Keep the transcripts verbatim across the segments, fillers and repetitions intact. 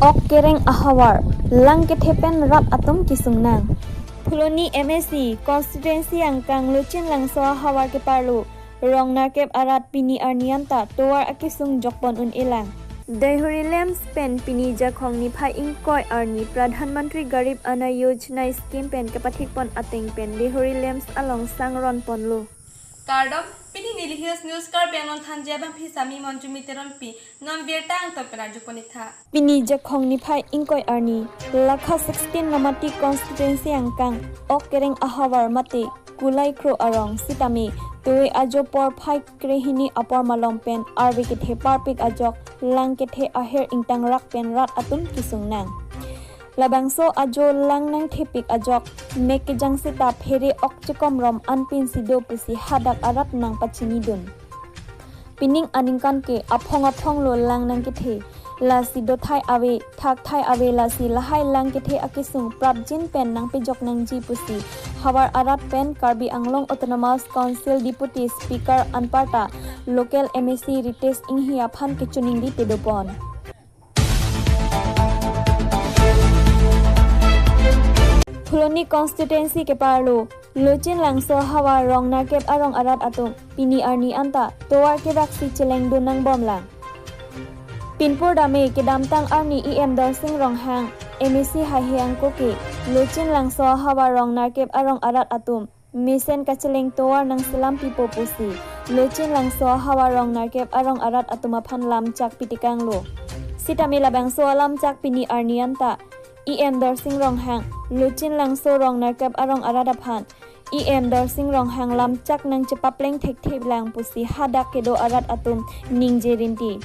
Ok kereng ahavar, lang kethe pen rat atum kesung nang. Phuloni M A C constituency angkang Lochin Langso ahavar keparlo Rong Narkep arat pini arni anta tovar akesung jokpon un-elang. Dehori Lamps pen pini Jakhong niphai ingkoi arni Pradhan Mantri Garib Anna Yojana scheme pen kepathikpon ateng pen Dehori Lamps along sang ronponlo. Kardom, pini neli Hills News Karbi Anglong thanji abangphi Sami Monjumi Teronpi, non birta angton pen arjupon-iktha. Pini Jakhong niphai ingkoi arni, lakha sixteen Nomati constituency angkang, Ok kereng ahavar mate Kulai Kro arong sitame, tovar ajo porphai krehini apor malom pen arve kethe parpik ajok, lang kethe aher ingtangrak pen rat atum kesung nang. Labangso ajo lang nangthepik ajok, mek kejang seta phere ok chekomrom anpin si do pusi hadak arat nangpachinidun. Pining aningkan ke aphong aphong lo lang nangkethe. Lasi dothai ave, thakthai ave, lasi lahai lang kethe akesung prapjin pen nangpejok nangji pusi havar arat pen Karbi Anglong Autonomous Council Deputy Speaker anparta local M A C Ritesh Enghi aphan kechiningri pedopon. Phuloni constituency keparlo Lochin Langso ahavar Rong Narkep arong arat atum pini arni anta tovar kevaksi chelengdun nangbomlang. Pinpur dame kedamtang arni E M Dorsing Ronghang, M A C haihe angko ke Lochin Langso ahavar Rong Narkep arong arat atum mesen kacheleng tovar nangselam pipo pusi Lochin Langso ahavar Rong Narkep arong arat atum aphan lamchak pitekanglo. Sitame labangso alamchak pini arni anta E M Dorsing Ronghang, Lochin Langso Rong Narkep arong arat aphan E M Dorsing Ronghang lamchak nangchepapleng thekthelang pusi hadak kedo arat atum ningje rinti.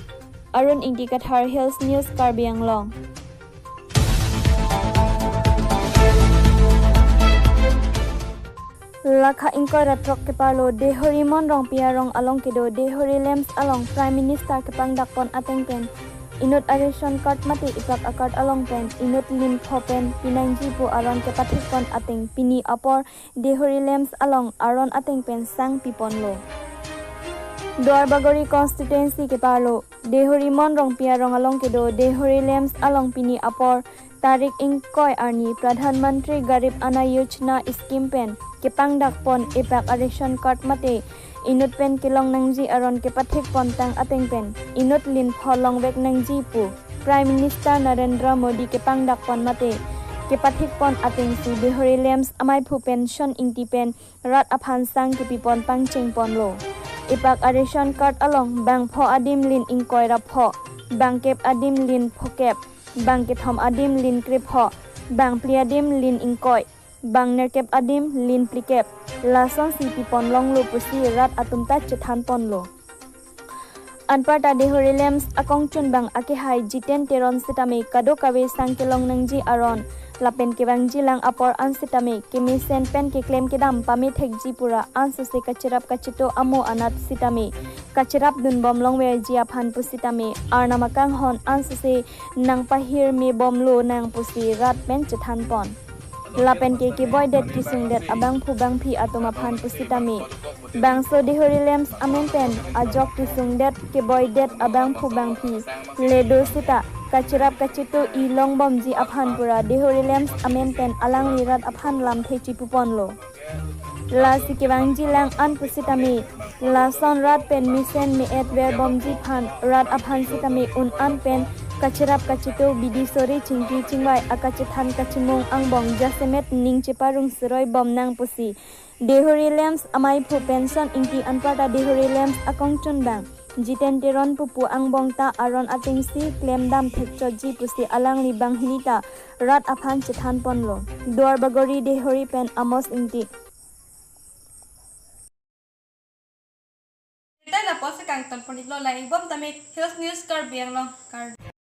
Arun Ingti Kathar, Hills News, Karbi Anglong. Lakha ingkoi ra throk keparlo Dehori Mon Rongpi arong along kedo Dehori Lamps along Prime Minister kepangdakpon ateng pen inut a-ration card mate ipak a-card along pen inut lin pho pen pinangji pu aron kepathikpon ateng pini apor Dehori Lamps along aron ateng pen sang piponlo. Duarbagori constituency keparlo Dehori Mon Rongpi arong along kedo Dehori Lamps along pini apor tarik ingkoi arni Pradhan Mantri Garib Anna Yojana scheme pen kepangdakpon ipak a-ration card mate inut pen kelong nangji aron kepathikpon tang ateng pen inut lin pho longvek nangji pu Prime Minister Narendra Modi kepangdakpon mate kepathikpon atengsi Dehori Lamps amaiphu pen Son Ingti pen rat aphan sang kepipon pangchengponlo. Ipak a-ration card along bang pho adim lin ingkoi ra pho, bang kep adim lin pho kep, bang kethom adim lin krepho, bang phli adim lin ingkoi, bang nerkep adim lin phlikep, lasonsi pipon longlo pusi rat atum ta chethanponlo. Anparta Dehori Lamps akongchunbang akehai Jiten Teron sitame kadokave sang kelong nangji aron lapen kevangjilang apor an sitame kemesen pen keklem kedam pamethekji pura ansose kacherap kacheto amo anat sitame kacherapdunbom longverji aphan pusitame arnam akanghon ansose nangpahirmebomlo nang pusi rat pen chethanpon. Lapen ke keboidet kesungdet abangphu bangphi atum aphan pusitame bangso Dehori Lamps amen pen ajok kesungdet keboidet abangphu bangphi le do seta kacherap kacheto-i longbomji aphan pura Dehori Lamps amen pen alangli rat aphan lamthe chipuponlo. Lasi kevangjilang an pusitame lason rat pen mesen me-et verbomji aphan rat aphan sitame un an pen kacherap kacheto bidi sore chingki chingvai akachethan kachimung angbong jasemet ning cheparong seroibom nang pusi Dehori Lamps amaiphu pen Son Ingti anparta Dehori Lamps akongchunbang Jiten Teron pupu angbong ta aron atengsi klemdam thekchotji pusi alangli banghini ta rat aphan chethanponlo. Duarbagori Dehori pen Amos Ingti. Birta lapuson kangtonpon-iklo, lang-ikbom tame Hills News Karbi Anglong. Kar-